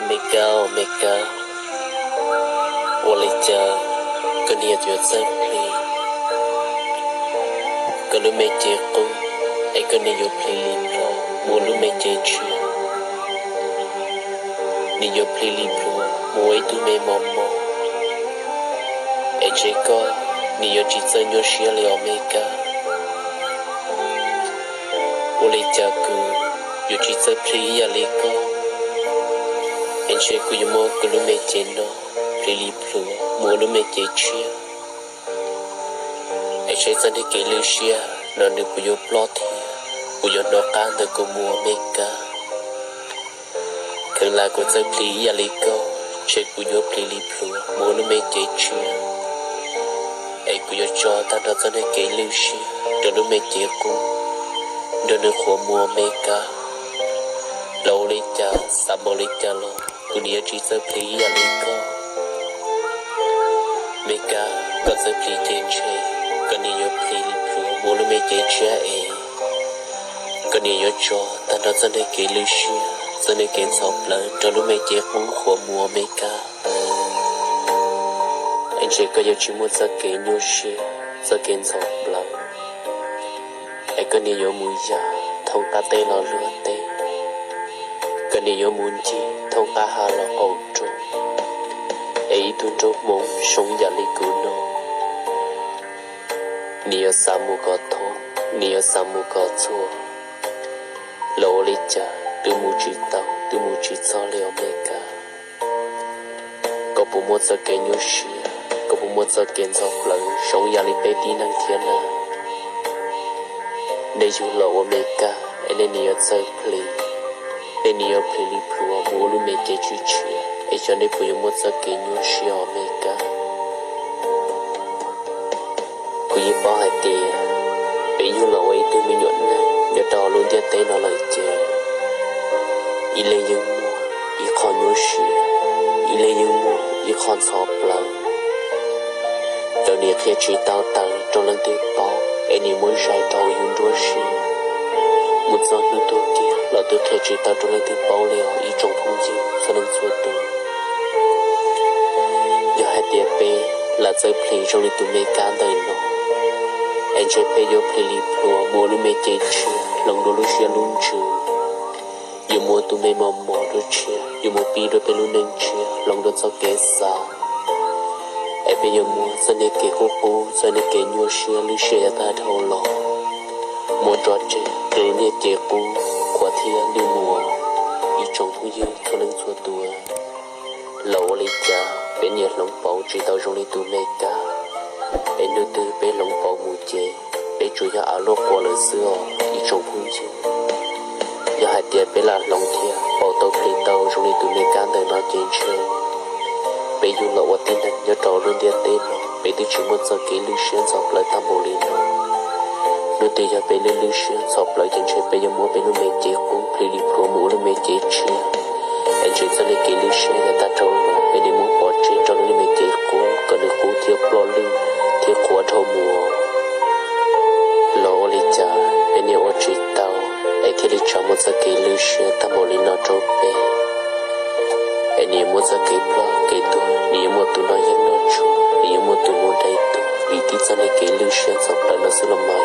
Me Kab, Me Kab, ua li cas koj niam yuav txawj plhis koj lub me cev qub, es koj niam yuav plhis li plhuav mus ua lub me cev tshiab, niam yuav plhis li plhuav mus ua ib tug me mos mos, es ntshe koj niam yuav tsis txawj nyuaj siab li os Me Kab. Ua li cas kuv yuav tsis txawj plhis ib yam li koj, es ntshe kuv yuav muab kuv lub me cev no plhis li plhuav mus ua lub me cev tshiab, es saib txoj niag kev lwj siab no nws puas yuav ploj thiab puas yuav hnov qab ntawm kuv mus Me Kab. Kheev lam kuv txawj plhis ib yam li koj, ntshe kuv yuav plhis li plhuav mus ua lub me cev tshiab, es kuv yuav tso tag nrho txoj niag kev lwj siab rau lub me cev qub, nrog nws qhuav mus Me Kab. Los ua li cas xav npaum li cas los kuv niam yuav tsis txawj plhis ib yam li koj. Me Kab, koj txawj plhis ces ntshe koj niam yuav plhis li plhuav mus ua lub me cev tshiab es koj niam yuav tso tag nrho txoj niag kev lwj siab, txoj niag kev ntxhov plawv rau lub me cev qub qhuav mus Me Kab. Es ntshe koj yuav tsis muaj txoj kev nyuaj siab, txoj kev ntxhov plawv, es koj niam yuav mus yam thoob qab teb los luag teb, koj niam yuav mus ncig thoob qab hav los qaum nruab, es ib tug nraug Hmoob zoo yam li kuv no, niam yuav xav mus kom thoob, niam yuav xav mus kom txhua, los ua li cas twb mus tsis tau, twb mus tsis txog li os Me Kab. Koj puas muaj txoj kev nyuaj siab, koj puas muaj txoj kev ntxhov plawv zoo yam li peb tib neeg thiab na? Nej yug los ua Me Kab es nej niam yuav txawj plhis, nej niam yuav plhis li plhuav mus ua lub me cev tshiab tshiab, es xyov nej puas yuav muaj txoj kev nyuaj siab os Me Kab. Kuv yeej paub hais tias peb yug los ua ib tug me nyuam neeg nyob rau lub ntiaj teb no lawm ces ib leeg yeej muaj ib qho nyuaj siab, ib leeg yeej muaj ib qho ntxhov plawv. Cov niam qhia tsis tau tawm rau leej twg paub, es niam muab zais rau hauv yus nruab siab, mus txog hnub tuag kiag los twb qhia tsis tau rau leej twg paub li os ib tsoom phooj ywg txhua leej txhua tus. Yog hais tias peb lam txawj plhis zoo li tus Me Kab ntawm no, es ntshe peb yuav plhis li plhuav mus ua lub me cev tshiab hloov dua lub siab lub ntsws, yuav mus ua tus me mos mos dua tshiab, yuav mus pib dua peb lub neej tshiab hloov dua txoj kev xav, es peb yuav muab txoj niag kev qub qub, txoj niag kev nyuaj siab lwj siab yav tag dhau los muab tso tseg rau lub niag cev qub qhuav thiab lwj mus. Ib tsoom phooj ywg txhua leej txhua tus, los ua li cas peb niam hloov pauv tsis tau zoo li tus Me Kab, es hnub twg peb hloov pauv mus ces peb tsuas yog av luaj quas lawm xwb os ib tsoom phooj ywg. Yog hais tias peb lam hloov thiab pauv tau plhis tau zoo li tus Me Kab ntawm no ces ntshe peb yug los ua tib neeg nyob rau lub ntiaj teb no peb twb tsis muaj txoj kev lwj siab ntxhov plawv tag npaum li no. Hnub twg yog peb lwj lwj siab ntxhov plawv ces ntshe peb yuav muab peb lub me cev qub plhis li plhuav mus ua lub me cev tshiab, es ntshe txoj niag kev lwj siab yav tag dhau los peb niam muab pov tseg rau lub me cev qub kom nws qub thiab ploj lwj thiab qhuav dhau mus. Los ua li cas peb niam ua tsis tau, es thiaj li tso muaj txoj kev lwj siab tag npaum li no rau peb. Es nws yuav muaj txoj kev ploj kev tuag, nws yuav muaj tus noj yeeb noj tshuaj, nws yuav muaj tus mus dai tuag vim tib txoj niag kev lwj siab ntxhov plawv no xwb los mas.